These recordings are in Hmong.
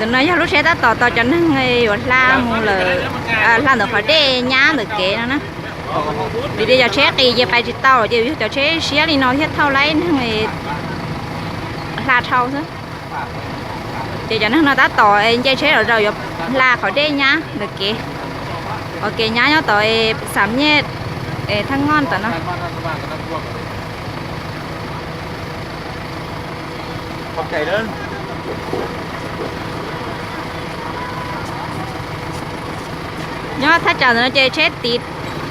Ntawm no yog lub tsheb tab tom tos cov neeg yuav hla mus lawm, hla ntawm qhov dej nyab ntawm kev no na. Vim tias cov tsheb qis ces pais tsis tau lawm ces yog cov tsheb siab li no thiaj thauj laib neeg hla dhau xwb. Ces cov neeg no tab tom nce tsheb los zaum yuav hla qhov dej nyab ntawm kev, qhov kev nyab nyob tom Xam Nyej Thaj Ngoj tom no. Nyob thaj tsam ntawm no ces tsheb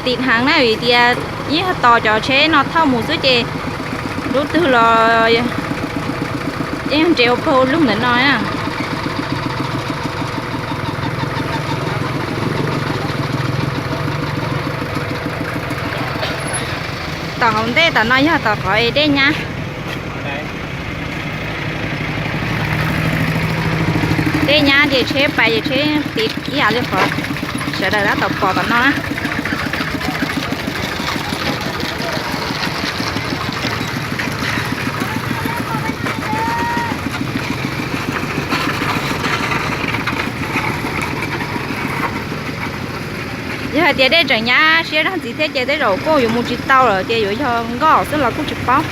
tim heev na vim tias yeej yog tos cov tsheb no thauj mus xwb ces lub twg los yeej nres ua pawg ua lug ntawm no na. Tom hauv ntej tom no yog tom qhov dej nyab. Dej nyab ces tsheb pais ces tsheb tiv ib yam li qhov sawv daws tab tom pom tom no na. Yog hais tias dej tseem nyab siab zog ntxiv thiab ces tej zaum kuj yuav mus tsis tau lawm ces yuav yog nkoj xwb los kuj tsis paub.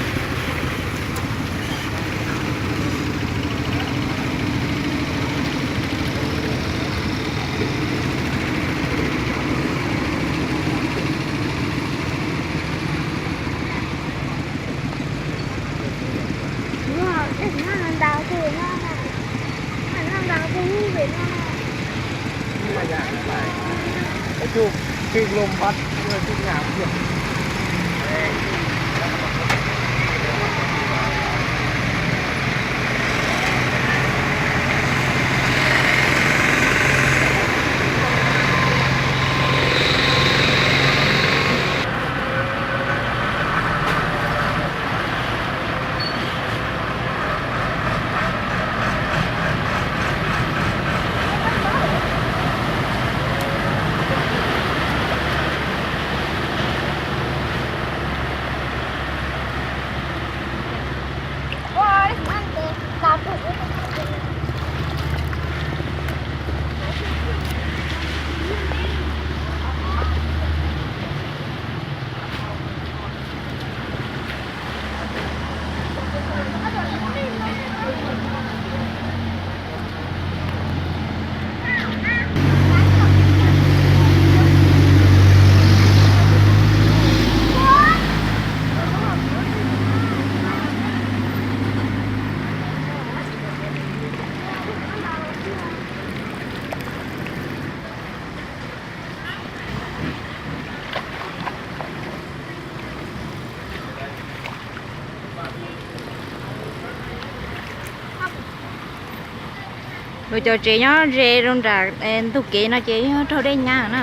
Lawv cov tsev nyob ze rau nram ntug kev no ces yog raug dej nyab na.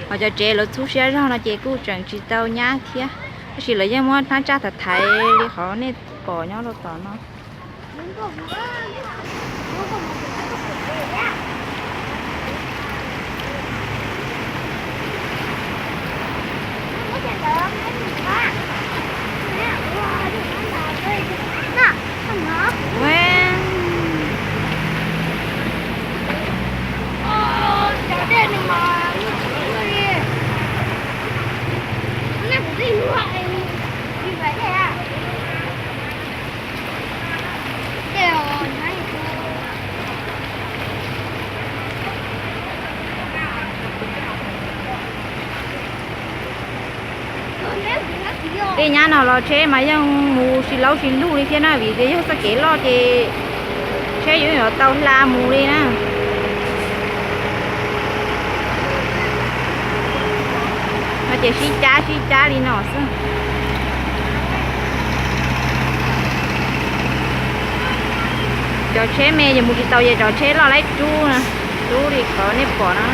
Ho cov tsev lawv txhub siab zog no ces kuj tseem tsis tau nyab thiab, tab sis lawv yeej muab hnab tsaj thaiv thaiv li qhov nej pom nyob rau tom no. Tej nyab no los tsheb mas yeej mus tsis laub tsis lug li thiab na, vim tias yog txoj kev loj ces tsheb yuav yuav tau hla mus li na. No ces sib cab sib cab li no xwb. Cov tsheb me ces mus tsis tau, ces cov tsheb loj laib rub na, rub li qhov nej pom no.